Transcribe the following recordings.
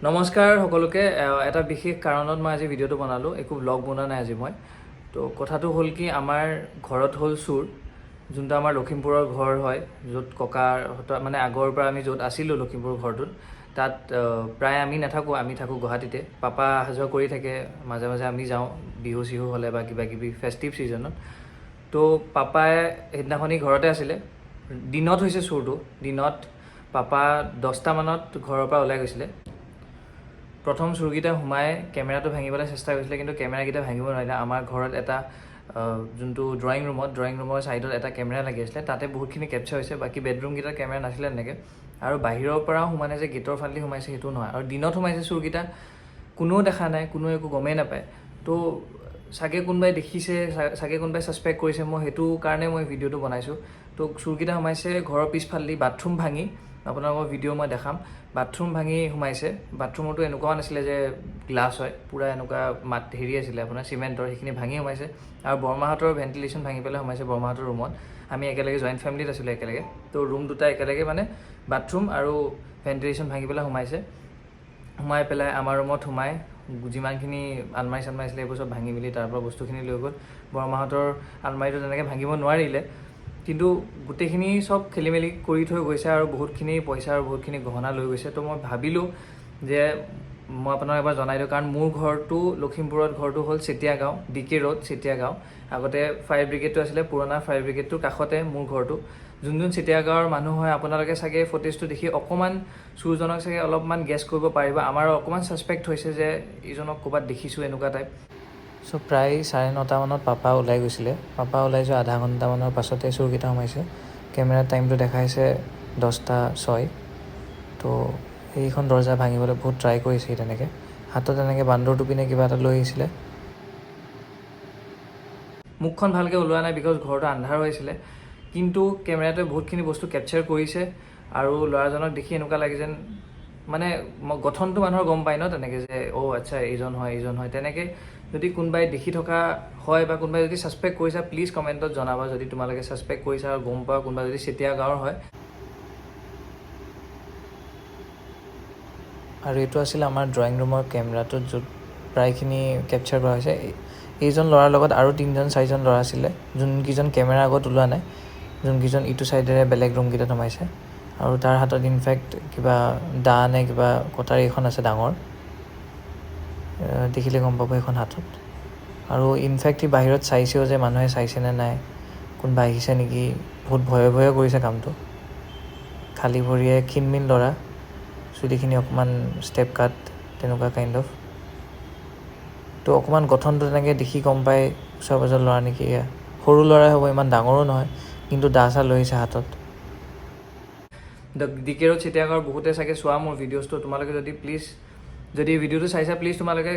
নমস্কাৰ সকলোকে। এটা বিশেষ কাৰণত মই আজি ভিডিঅ'টো বনালোঁ, একো ব্লগ বনোৱা নাই আজি মই। তো কথাটো হ'ল কি, আমাৰ ঘৰত হ'ল চোৰ। যোনটো আমাৰ লখিমপুৰৰ ঘৰ হয়, য'ত ককাহঁতৰ মানে আগৰ পৰা আমি য'ত আছিলোঁ লখিমপুৰ ঘৰটোত, তাত প্ৰায় আমি নাথাকোঁ, আমি থাকোঁ গুৱাহাটীতে। পাপা অহা যোৱা কৰি থাকে মাজে মাজে, আমি যাওঁ বিহু চিহু হ'লে বা কিবা কিবি ফেষ্টিভ ছিজনত। তো পাপাই সেইদিনাখনি ঘৰতে আছিলে। দিনত হৈছে চোৰটো। দিনত পাপা 10টামানত ঘৰৰ পৰা ওলাই গৈছিলে। প্ৰথম চোৰকেইটা সোমাই কেমেৰাটো ভাঙিবলৈ চেষ্টা কৰিছিলে, কিন্তু কেমেৰাকেইটা ভাঙিব নোৱাৰিলে। আমাৰ ঘৰত এটা যোনটো ড্ৰয়িং ৰুমত, ড্ৰয়িং ৰুমৰ ছাইডত এটা কেমেৰা লাগি আছিলে, তাতে বহুতখিনি কেপচাৰ হৈছে। বাকী বেডৰুমকেইটাত কেমেৰা নাছিলে তেনেকৈ। আৰু বাহিৰৰ পৰাও সোমাই যে গেটৰ ফালেদি সোমাইছে সেইটো নহয়। আৰু দিনত সোমাইছে চোৰকেইটা, কোনেও দেখা নাই, কোনেও একো গমেই নাপায়। তো চাগে কোনোবাই দেখিছে, চাগে কোনোবাই ছাছপেক্ট কৰিছে, মই সেইটো কাৰণে মই ভিডিঅ'টো বনাইছোঁ। তো চোৰকেইটা সোমাইছে ঘৰৰ পিছফালেদি বাথৰুম ভাঙি। আপোনালোকৰ ভিডিঅ' মই দেখাম। বাথৰুম ভাঙি সোমাইছে। বাথৰুমতো এনেকুৱাও নাছিলে যে গ্লাছ হয়, পূৰা এনেকুৱা মাত হেৰি আছিলে আপোনাৰ চিমেণ্টৰ, সেইখিনি ভাঙি সোমাইছে। আৰু বৰমাহঁতৰ ভেণ্টিলেশ্যন ভাঙি পেলাই সোমাইছে বৰমাহঁতৰ ৰুমত। আমি একেলগে জইণ্ট ফেমিলিত আছিলোঁ একেলগে, তো ৰুম দুটা একেলগে, মানে বাথৰুম আৰু ভেণ্টিলেশ্যন ভাঙি পেলাই সোমাইছে। সোমাই পেলাই আমাৰ ৰুমত সোমাই যিমানখিনি আলমাৰি চালমাৰি আছিলে সেইবোৰ চব ভাঙি মেলি তাৰ পৰা বস্তুখিনি লৈ গ'ল। বৰমাহঁতৰ আলমাৰিটো তেনেকৈ ভাঙিব নোৱাৰিলে, কিন্তু গোটেইখিনি চব খেলি মেলি কৰি থৈ গৈছে আৰু বহুতখিনি পইচা আৰু বহুতখিনি গহনা লৈ গৈছে। তো মই ভাবিলোঁ যে মই আপোনাক এবাৰ জনাই দিওঁ, কাৰণ মোৰ ঘৰটো লখিমপুৰত, ঘৰটো হ'ল চেতিয়া গাঁও, ডি কে ৰোড, চেতিয়া গাঁও। আগতে ফায়াৰ ব্ৰিগেডটো আছিলে, পুৰণা ফায়াৰ ব্ৰিগেডটোৰ কাষতে মোৰ ঘৰটো। যোন যোন চেতিয়া গাঁৱৰ মানুহ হয়, আপোনালোকে চাগে ফুটেজটো দেখি অকণমান চোৰজনক চাগে অলপমান গেছ কৰিব পাৰিব। আমাৰো অকণমান ছাছপেক্ট হৈছে যে ইজনক ক'ৰবাত দেখিছোঁ এনেকুৱা টাইপ। চ' প্ৰায় 9:30মানত পাপা ওলাই গৈছিলে। পাপা ওলাই যোৱা আধা ঘণ্টামানৰ পাছতে চোৰকেইটা সোমাইছে। কেমেৰাত টাইমটো দেখাইছে 10:06। তো সেইখন দৰ্জা ভাঙিবলৈ বহুত ট্ৰাই কৰিছে সি তেনেকৈ। হাতত এনেকৈ বান্দৰ টুপি নে কিবা এটা লৈ আহিছিলে। মুখখন ভালকৈ ওলোৱা নাই, because ঘৰটো আন্ধাৰ হৈ আছিলে, কিন্তু কেমেৰাটোৱে বহুতখিনি বস্তু কেপচাৰ কৰিছে। আৰু ল'ৰাজনক দেখি এনেকুৱা লাগে যেন মানে গঠনটো মানুহৰ গম পায় ন তেনেকৈ যে অ' আচ্ছা, এইজন হয়, এইজন হয়। তেনেকৈ যদি কোনোবাই দেখি থকা হয় বা কোনোবাই যদি ছাছপেক্ট কৰিছা, প্লিজ কমেণ্টত জনাবা। যদি তোমালোকে ছাছপেক্ট কৰিছা আৰু গম পোৱা কোনোবা যদি চেতিয়া গাঁৱৰ হয়। আৰু এইটো আছিল আমাৰ ড্ৰয়িং ৰুমৰ কেমেৰাটোত, য'ত প্ৰায়খিনি কেপচাৰ কৰা হৈছে। এইজন ল'ৰাৰ লগত আৰু তিনিজন চাৰিজন ল'ৰা আছিলে, যোনকেইজন কেমেৰাৰ আগত ওলোৱা নাই, যোনকেইজন ইটো ছাইডেৰে বেলেগ ৰুমকেইটাত সোমাইছে। আৰু তাৰ হাতত ইনফেক্ট কিবা দা নে কিবা কটাৰী এখন আছে ডাঙৰ, দেখিলে গম পাব সেইখন হাতত। আৰু ইনফেক্ট সি বাহিৰত চাইছেও যে মানুহে চাইছেনে নাই, কোনোবা আহিছে নেকি। বহুত ভয়ে ভয়ে কৰিছে কামটো। খালী ভৰিয়ে, ক্ষীণমিন ল'ৰা, চুলিখিনি অকণমান ষ্টেপ কাট তেনেকুৱা কাইণ্ড অফ। তো অকণমান গঠনটো তেনেকৈ দেখি গম পাই ওচৰ পাজৰ ল'ৰা নেকি। এয়া সৰু ল'ৰাই হ'ব, ইমান ডাঙৰো নহয়, কিন্তু দা চা লৈ আহিছে হাতত। ডি কে ৰোড চেতিয়াগাঁৱৰ বহুতে চাগে চোৱা মোৰ ভিডিঅ'ছটো। তোমালোকে যদি প্লিজ যদি ভিডিঅ'টো চাইছা, প্লিজ তোমালোকে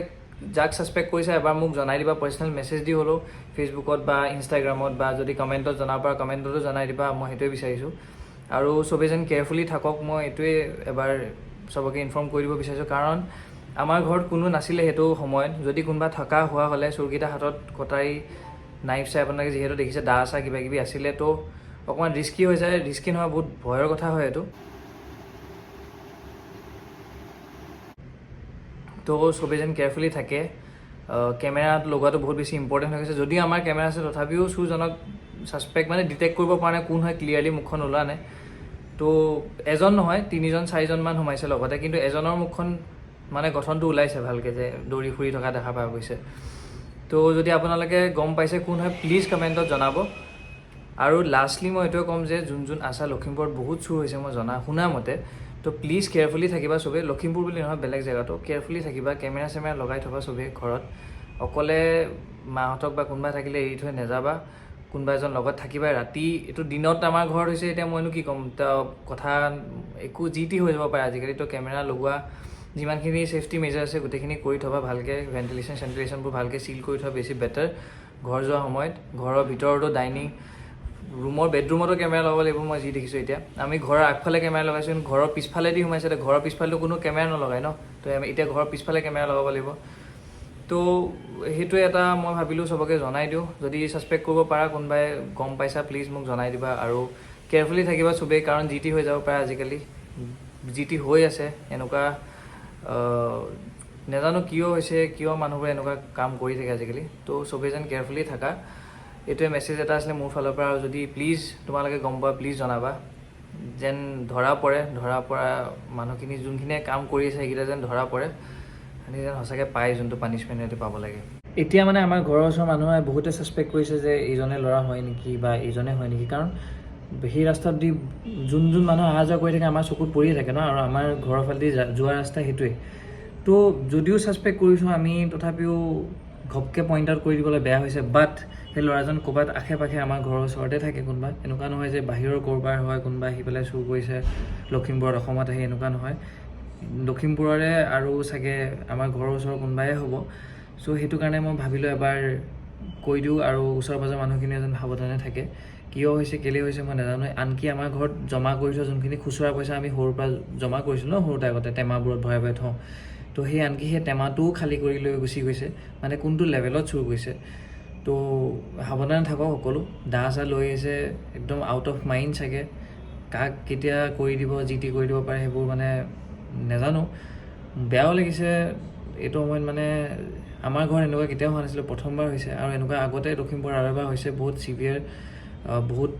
যাক ছাছপেক্ট কৰিছা এবাৰ মোক জনাই দিবা, পাৰ্চনেল মেছেজ দি হ'লেও ফেচবুকত বা ইনষ্টাগ্ৰামত, বা যদি কমেণ্টত জনাব পাৰা কমেণ্টতো জনাই দিবা। মই সেইটোৱে বিচাৰিছোঁ। আৰু চবেই যেন কেয়াৰফুলি থাকক, মই এইটোৱে এবাৰ চবকে ইনফৰ্ম কৰি দিব বিচাৰিছোঁ, কাৰণ আমাৰ ঘৰত কোনো নাছিলে সেইটো সময়ত। যদি কোনোবা থকা হোৱা হ'লে, চোৰকেইটা হাতত কটাৰী, নাইফ চাই আপোনালোকে যিহেতু দেখিছে দা চা কিবা কিবি আছিলে, তো অকণমান ৰিস্কি হৈ যায়। ৰিস্কি নহয়, বহুত ভয়ৰ কথা হয় এইটো। তো চবেই যেন কেয়াৰফুলি থাকে। কেমেৰাত লগোৱাটো বহুত বেছি ইম্পৰ্টেণ্ট হৈ গৈছে। যদিও আমাৰ কেমেৰা আছে, তথাপিও চোৰজনক ছাছপেক্ট মানে ডিটেক্ট কৰিব পৰা নাই কোন হয়, ক্লিয়াৰলি মুখখন ওলোৱা নাই। তো এজন নহয়, তিনিজন চাৰিজনমান সোমাইছে লগতে, কিন্তু এজনৰ মুখখন মানে গঠনটো ওলাইছে ভালকৈ যে দৌৰি ফুৰি থকা দেখা পোৱা গৈছে। তো যদি আপোনালোকে গম পাইছে কোন হয়, প্লিজ কমেণ্টত জনাব। আৰু লাষ্টলি মই এইটোৱে ক'ম যে যোন যোন আছা লখিমপুৰত, বহুত চুৰ হৈছে মই জনা শুনা মতে। তো প্লিজ কেয়াৰফুলি থাকিবা চবেই, লখিমপুৰ বুলি নহয়, বেলেগ জেগাতো কেয়াৰফুলি থাকিবা। কেমেৰা চেমেৰা লগাই থ'বা চবেই। ঘৰত অকলে মাহঁতক বা কোনোবা থাকিলে এৰি থৈ নাযাবা, কোনোবা এজন লগত থাকিবা ৰাতি। এইটো দিনত আমাৰ ঘৰত হৈছে, এতিয়া মইনো কি ক'ম? তো কথা একো যি টি হৈ যাব পাৰে আজিকালি। তো কেমেৰা লগোৱা যিমানখিনি ছেফটি মেজাৰ আছে গোটেইখিনি কৰি থ'বা ভালকৈ। ভেণ্টিলেশ্যন চেণ্টিলেশ্যনবোৰ ভালকৈ চিল কৰি থোৱা বেছি বেটাৰ। ঘৰ যোৱা সময়ত ঘৰৰ ভিতৰতো, ডাইনিং ৰুমৰ, বেডৰুমতো কেমেৰা লগাব লাগিব। মই যি দেখিছোঁ এতিয়া, আমি ঘৰৰ আগফালে কেমেৰা লগাইছোঁ, কিন্তু ঘৰৰ পিছফালেদি সোমাইছে। এতিয়া ঘৰৰ পিছফালেতো কোনো কেমেৰা নলগায় ন, তো আমি এতিয়া ঘৰৰ পিছফালে কেমেৰা লগাব লাগিব। তো সেইটোৱে এটা মই ভাবিলোঁ চবকে জনাই দিওঁ। যদি ছাছপেক্ট কৰিব পাৰা, কোনোবাই গম পাইছা, প্লিজ মোক জনাই দিবা। আৰু কেয়াৰফুলি থাকিবা চবেই, কাৰণ যি টি হৈ যাব পাৰে আজিকালি, যি টি হৈ আছে এনেকুৱা। নাজানো কিয় হৈছে, কিয় মানুহবোৰে এনেকুৱা কাম কৰি থাকে আজিকালি। তো চবেই যেন কেয়াৰফুলি থাকা, এইটোৱে মেছেজ এটা আছিলে মোৰ ফালৰ পৰা। আৰু যদি প্লিজ তোমালোকে গম পোৱা, প্লিজ জনাবা, যেন ধৰা পৰে। ধৰা পৰা মানুহখিনি, যোনখিনিয়ে কাম কৰি আছে, সেইকেইটা যেন ধৰা পৰে, সিহঁতি যেন সঁচাকৈ পায় যোনটো পানিছমেণ্ট সিহঁতি পাব লাগে। এতিয়া মানে আমাৰ ঘৰৰ ওচৰৰ মানুহে বহুতে ছাছপেক্ট কৰিছে যে এইজনে ল'ৰা হয় নেকি বা এইজনে হয় নেকি, কাৰণ সেই ৰাস্তাত দি যোন যোন মানুহ অহা যোৱা কৰি থাকে, আমাৰ চকুত পৰিয়ে থাকে ন, আৰু আমাৰ ঘৰৰ ফালেদি যোৱা ৰাস্তা সেইটোৱেই। তো যদিও ছাছপেক্ট কৰিছোঁ আমি, তথাপিও ঘপকৈ পইণ্ট আউট কৰি দিবলৈ বেয়া হৈছে। বাট সেই ল'ৰাজন ক'ৰবাত আশে পাশে আমাৰ ঘৰৰ ওচৰতে থাকে কোনোবা। এনেকুৱা নহয় যে বাহিৰৰ ক'ৰবাৰ হয়, কোনোবা আহি পেলাই চুৰ কৰিছে লখিমপুৰত, অসমত আহি, এনেকুৱা নহয়। লখিমপুৰৰে আৰু চাগে আমাৰ ঘৰৰ ওচৰৰ কোনোবাই হ'ব। চ' সেইটো কাৰণে মই ভাবিলোঁ এবাৰ কৈ দিওঁ আৰু ওচৰ পাজৰৰ মানুহখিনিয়ে যেন সাৱধানে থাকে। কিয় হৈছে, কেলৈ হৈছে, মই নাজানো। আনকি আমাৰ ঘৰত জমা কৰি থোৱা যোনখিনি খুচুৰা পইচা আমি সৰুৰ পৰা জমা কৰিছিলোঁ ন, সৰুতে আগতে টেমাবোৰত ভৰাই ভৰাই থওঁ, তো সেই আনকি সেই টেমাটোও খালী কৰি লৈ গুচি গৈছে। মানে কোনটো লেভেলত চুৰ কৰিছে! তো সাৱধানে থাকক সকলো। দা চা লৈ আহিছে, একদম আউট অফ মাইণ্ড চাগে। কাক কেতিয়া কৰি দিব, যি টি কৰি দিব পাৰে, সেইবোৰ মানে নাজানো। বেয়াও লাগিছে এইটো সময়ত। মানে আমাৰ ঘৰত এনেকুৱা কেতিয়াও হোৱা নাছিলে, প্ৰথমবাৰ হৈছে। আৰু এনেকুৱা আগতে লখিমপুৰ আৰু এবাৰ হৈছে, বহুত চিভিয়াৰ, বহুত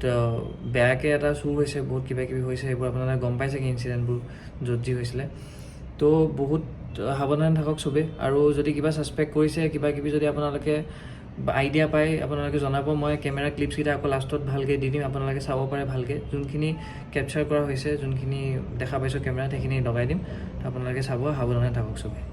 বেয়াকৈ এটা চুৰ হৈছে, বহুত কিবা কিবি হৈছে। সেইবোৰ আপোনালোকে গম পাই চাগে, ইনচিডেণ্টবোৰ য'ত যি হৈছিলে। তো বহুত সাৱধানে থাকক চবেই। আৰু যদি কিবা ছাছপেক্ট কৰিছে, কিবা কিবি যদি আপোনালোকে আইডিয়া পায়, আপোনালোকে জনাব। মই কেমেৰা ক্লিপছকেইটা আকৌ লাষ্টত ভালকৈ দি দিম, আপোনালোকে চাব পাৰে ভালকৈ। যোনখিনি কেপচাৰ কৰা হৈছে, যোনখিনি দেখা পাইছোঁ কেমেৰাত, সেইখিনি লগাই দিম, আপোনালোকে চাব। সাৱধানে থাকক চবেই।